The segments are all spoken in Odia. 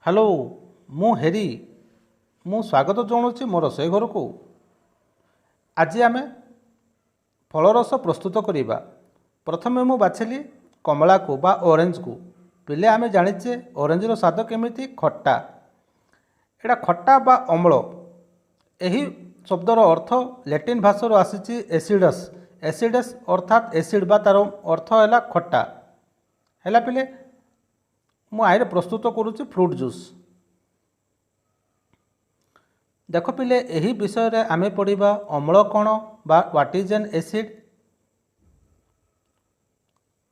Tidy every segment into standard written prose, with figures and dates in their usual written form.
ହ୍ୟାଲୋ, ମୁଁ ହେରି। ମୁଁ ସ୍ୱାଗତ ଜଣାଉଛି ମୋ ରୋଷେଇ ଘରକୁ। ଆଜି ଆମେ ଫଳରସ ପ୍ରସ୍ତୁତ କରିବା। ପ୍ରଥମେ ମୁଁ ବାଛିଲି କମଳାକୁ ବା ଅରେଞ୍ଜକୁ। ପିଲେ, ଆମେ ଜାଣିଛେ ଅରେଞ୍ଜର ସ୍ୱାଦ କେମିତି ଖଟା। ଏଇଟା ଖଟା ବା ଅମ୍ଳ। ଏହି ଶବ୍ଦର ଅର୍ଥ ଲାଟିନ୍ ଭାଷାରୁ ଆସିଛି ଏସିଡସ୍। ଏସିଡସ୍ ଅର୍ଥାତ୍ ଏସିଡ୍ ବା ତା'ର ଅର୍ଥ ହେଲା ଖଟା। ହେଲା ପିଲେ, ମୁଁ ଆଇରେ ପ୍ରସ୍ତୁତ କରୁଛି ଫ୍ରୁଟ୍ ଜୁସ୍। ଦେଖ ପିଲେ, ଏହି ବିଷୟରେ ଆମେ ପଢ଼ିବା ଅମ୍ଳ କ'ଣ ବା what is N acid,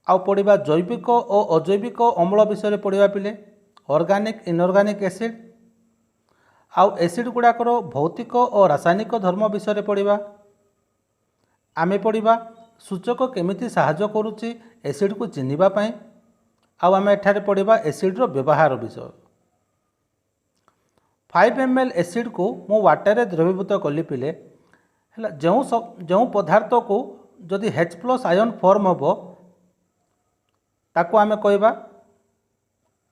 ଆଉ ପଢ଼ିବା ଜୈବିକ ଓ ଅଜୈବିକ ଅମ୍ଳ ବିଷୟରେ ପଢ଼ିବା ପିଲେ, ଅର୍ଗାନିକ୍ ଇନଅର୍ଗାନିକ୍ ଏସିଡ୍, ଆଉ ଏସିଡ୍ ଗୁଡ଼ାକର ଭୌତିକ ଓ ରାସାୟନିକ ଧର୍ମ ବିଷୟରେ ପଢ଼ିବା। ଆମେ ପଢ଼ିବା ସୂଚକ କେମିତି ସାହାଯ୍ୟ କରୁଛି ଏସିଡ୍କୁ ଚିହ୍ନିବା ପାଇଁ, ଆଉ ଆମେ ଏଠାରେ ପଢ଼ିବା ଏସିଡ୍ର ବ୍ୟବହାର ବିଷୟ। 5 ml ଏସିଡ୍କୁ ମୁଁ ୱାଟରରେ ଦ୍ରବୀଭୂତ କଲି ପିଲେ। ହେଲା, ଯେଉଁ ପଦାର୍ଥକୁ ଯଦି ଏଚ୍ ପ୍ଲସ୍ ଆୟନ୍ ଫର୍ମ ହେବ, ତାକୁ ଆମେ କହିବା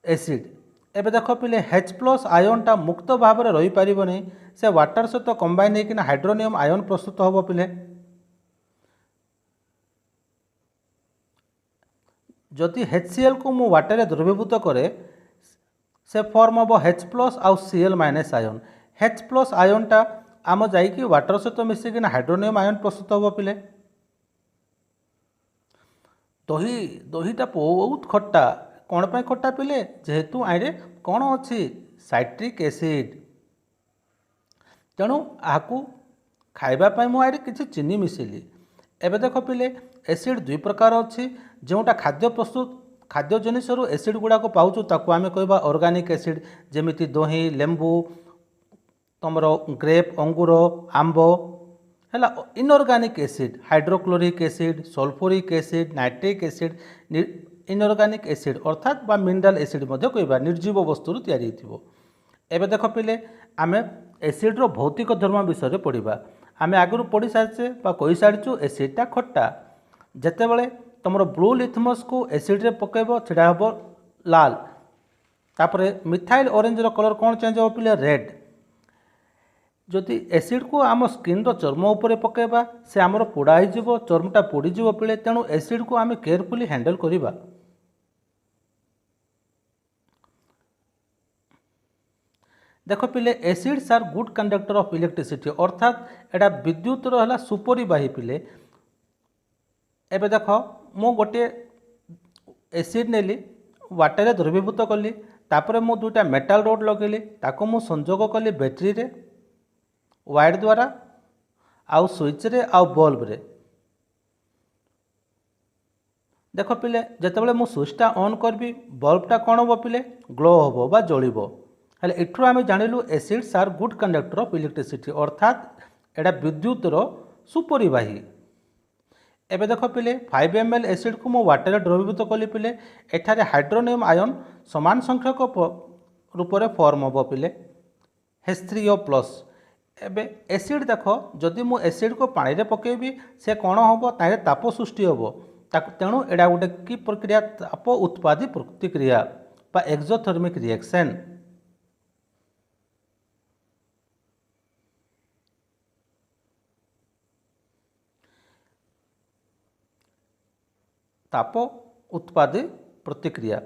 ଏସିଡ୍। ଏବେ ଦେଖ ପିଲେ, ଏଚ୍ ପ୍ଲସ୍ ଆୟନଟା ମୁକ୍ତ ଭାବରେ ରହିପାରିବନି। ସେ ୱାଟର ସହିତ କମ୍ବାଇନ୍ ହେଇକିନା ହାଇଡ୍ରୋନିୟମ୍ ଆୟନ ପ୍ରସ୍ତୁତ ହେବ ପିଲେ। ଯଦି HClକୁ ମୁଁ ୱାଟରରେ ଦ୍ରବୀଭୂତ କରେ, ସେ ଫର୍ମ ହେବ ଏଚ୍ ପ୍ଲସ୍ ଆଉ Cl minus ion. H plus ଆୟନଟା ଆମ ଯାଇକି ୱାଟର ସହିତ ମିଶିକିନା ହାଇଡ୍ରୋନିୟମ୍ ଆୟନ ପ୍ରସ୍ତୁତ ହେବ ପିଲେ। ଦହି, ଦହିଟା ବହୁତ ଖଟା। କ'ଣ ପାଇଁ ଖଟା ପିଲେ? ଯେହେତୁ ଆଇରେ କ'ଣ ଅଛି? Citric acid. ତେଣୁ ଏହାକୁ ଖାଇବା ପାଇଁ ମୁଁ ଆଇରେ କିଛି ଚିନି ମିଶେଇଲି। ଏବେ ଦେଖ ପିଲେ, ଏସିଡ୍ ଦୁଇ ପ୍ରକାର ଅଛି। ଯେଉଁଟା ଖାଦ୍ୟ ପ୍ରସ୍ତୁତ, ଖାଦ୍ୟ ଜିନିଷରୁ ଏସିଡ୍ ଗୁଡ଼ାକ ପାଉଛୁ, ତାକୁ ଆମେ କହିବା ଅର୍ଗାନିକ୍ ଏସିଡ୍, ଯେମିତି ଦହି, ଲେମ୍ବୁ, ତୁମର ଗ୍ରେପ୍, ଅଙ୍ଗୁର, ଆମ୍ବ। ହେଲା, inorganic acid hydrochloric acid, sulphuric acid, nitric acid inorganic acid ଅର୍ଥାତ୍ ବା ମିନେରାଲ୍ ଏସିଡ୍ ମଧ୍ୟ କହିବା, ନିର୍ଜୀବ ବସ୍ତୁରୁ ତିଆରି ହେଇଥିବ। ଏବେ ଦେଖ ପିଲେ, ଆମେ ଏସିଡ୍ର ଭୌତିକ ଧର୍ମ ବିଷୟରେ ପଢ଼ିବା। ଆମେ ଆଗରୁ ପଢ଼ି ସାରିଛେ ବା କହିସାରିଛୁ, ଏସିଡ୍ଟା ଖଟା। ଯେତେବେଳେ ତୁମର ବ୍ଲୁ ଲିଥମସ୍କୁ ଏସିଡ୍ରେ ପକାଇବ, ଛିଡ଼ା ହେବ ଲାଲ। ତାପରେ ମିଥାଇଲ୍ ଅରେଞ୍ଜର କଲର୍ କ'ଣ ଚେଞ୍ଜ ହେବ ପିଲେ? ରେଡ୍। ଯଦି ଏସିଡ୍କୁ ଆମ ସ୍କିନ୍ର ଚର୍ମ ଉପରେ ପକାଇବା, ସେ ଆମର ପୋଡ଼ା ହେଇଯିବ, ଚର୍ମଟା ପୋଡ଼ିଯିବ ପିଲେ। ତେଣୁ ଏସିଡ୍କୁ ଆମେ କେୟାରଫୁଲି ହ୍ୟାଣ୍ଡେଲ୍ କରିବା। ଦେଖ ପିଲେ, acids are good conductor of electricity, ଅର୍ଥାତ୍ ଏଇଟା ବିଦ୍ୟୁତର ହେଲା ସୁପରିବାହୀ ପିଲେ। ଏବେ ଦେଖ, ମୁଁ ଗୋଟିଏ ଏସିଡ୍ ନେଲି, ୱାଟରରେ ଦ୍ରବୀଭୂତ କଲି। ତାପରେ ମୁଁ ଦୁଇଟା ମେଟାଲ ରୋଡ୍ ଲଗେଇଲି। ତାକୁ ମୁଁ ସଂଯୋଗ କଲି ବ୍ୟାଟେରୀରେ ୱାୟାର ଦ୍ୱାରା, ଆଉ ସୁଇଚରେ ଆଉ ବଲ୍ବରେ। ଦେଖ ପିଲେ, ଯେତେବେଳେ ମୁଁ ସୁଇଚଟା ଅନ୍ କରିବି, ବଲ୍ବଟା କ'ଣ ହେବ ପିଲେ? ଗ୍ଲୋ ହେବ ବା ଜଳିବ। ହେଲେ ଏଠୁ ଆମେ ଜାଣିଲୁ acids are good conductor of electricity, ଅର୍ଥାତ୍ ଏଇଟା ବିଦ୍ୟୁତର ସୁପରିବାହୀ। ଏବେ ଦେଖ ପିଲେ, 5 ml ଏସିଡ୍କୁ ମୁଁ ୱାଟରରେ ଦ୍ରବୀଭୂତ କଲି ପିଲେ। ଏଠାରେ ହାଇଡ୍ରୋନିୟମ୍ ଆୟନ ସମାନ ସଂଖ୍ୟକ ରୂପରେ ଫର୍ମ ହେବ ପିଲେ, H3O+। ଏବେ ଏସିଡ୍ ଦେଖ, ଯଦି ମୁଁ ଏସିଡ୍କୁ ପାଣିରେ ପକାଇବି, ସେ କ'ଣ ହେବ? ତାହିଁରେ ତାପ ସୃଷ୍ଟି ହେବ ତାକୁ। ତେଣୁ ଏଇଟା ଗୋଟେ କି ପ୍ରକ୍ରିୟା? ତାପ ଉତ୍ପାଦୀ ପ୍ରତିକ୍ରିୟା ବା ଏକ୍ସୋଥର୍ମିକ୍ ରିଆକ୍ସନ୍। ତାପ ଉତ୍ପାଦୀ ପ୍ରତିକ୍ରିୟା।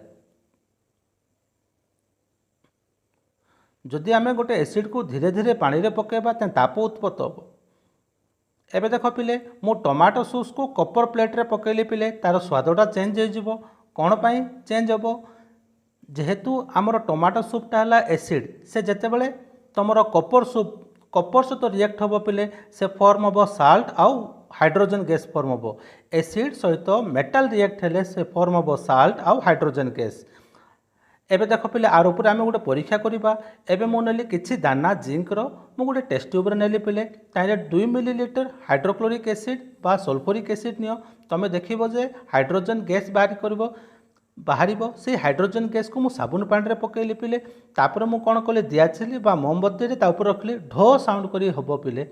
ଯଦି ଆମେ ଗୋଟେ ଏସିଡ୍କୁ ଧୀରେ ଧୀରେ ପାଣିରେ ପକାଇବା, ତେଣୁ ତାପ ଉତ୍ପତ୍ତ ହେବ। ଏବେ ଦେଖ ପିଲେ, ମୁଁ ଟମାଟୋ ସସ୍କୁ କପର ପ୍ଲେଟ୍ରେ ପକାଇଲି ପିଲେ, ତା'ର ସ୍ୱାଦଟା ଚେଞ୍ଜ ହେଇଯିବ। କ'ଣ ପାଇଁ ଚେଞ୍ଜ ହେବ? ଯେହେତୁ ଆମର ଟମାଟୋ ସୁପ୍ଟା ହେଲା ଏସିଡ୍, ସେ ଯେତେବେଳେ ତୁମର କପର ସୁପ୍ କପର ସହିତ ରିଆକ୍ଟ ହେବ ପିଲେ, ସେ ଫର୍ମ ହେବ ସାଲ୍ଟ ଆଉ ହାଇଡ୍ରୋଜେନ୍ ଗ୍ୟାସ୍ ଫର୍ମ ହେବ। ଏସିଡ୍ ସହିତ ମେଟାଲ ରିଆକ୍ଟ ହେଲେ ସେ ଫର୍ମ ହେବ ସାଲ୍ଟ ଆଉ ହାଇଡ୍ରୋଜେନ୍ ଗ୍ୟାସ୍। ଏବେ ଦେଖ ପିଲେ, ଆର ଉପରେ ଆମେ ଗୋଟେ ପରୀକ୍ଷା କରିବା। ଏବେ ମୁଁ ନେଲି କିଛି ଦାନା ଜିଙ୍କର, ମୁଁ ଗୋଟେ ଟେଷ୍ଟ ଟ୍ୟୁବ୍ରେ ନେଲି ପିଲେ। ତାହିଁରେ 2 ମିଲିଲିଟର ହାଇଡ୍ରୋକ୍ଲୋରିକ୍ ଏସିଡ୍ ବା ସଲଫରିକ୍ ଏସିଡ୍ ନିଅ। ତୁମେ ଦେଖିବ ଯେ ହାଇଡ୍ରୋଜେନ୍ ଗ୍ୟାସ୍ ବାହାରି କରିବ, ବାହାରିବ। ସେଇ ହାଇଡ୍ରୋଜେନ୍ ଗ୍ୟାସ୍କୁ ମୁଁ ସାବୁନ ପାଣିରେ ପକାଇଲି ପିଲେ। ତାପରେ ମୁଁ କ'ଣ କଲି? ଦିଆସିଲି ବା ମୋମବତୀରେ ତା ଉପରେ ରଖିଲି, ଢୋ ସାଉଣ୍ଡ କରି ହେବ ପିଲେ।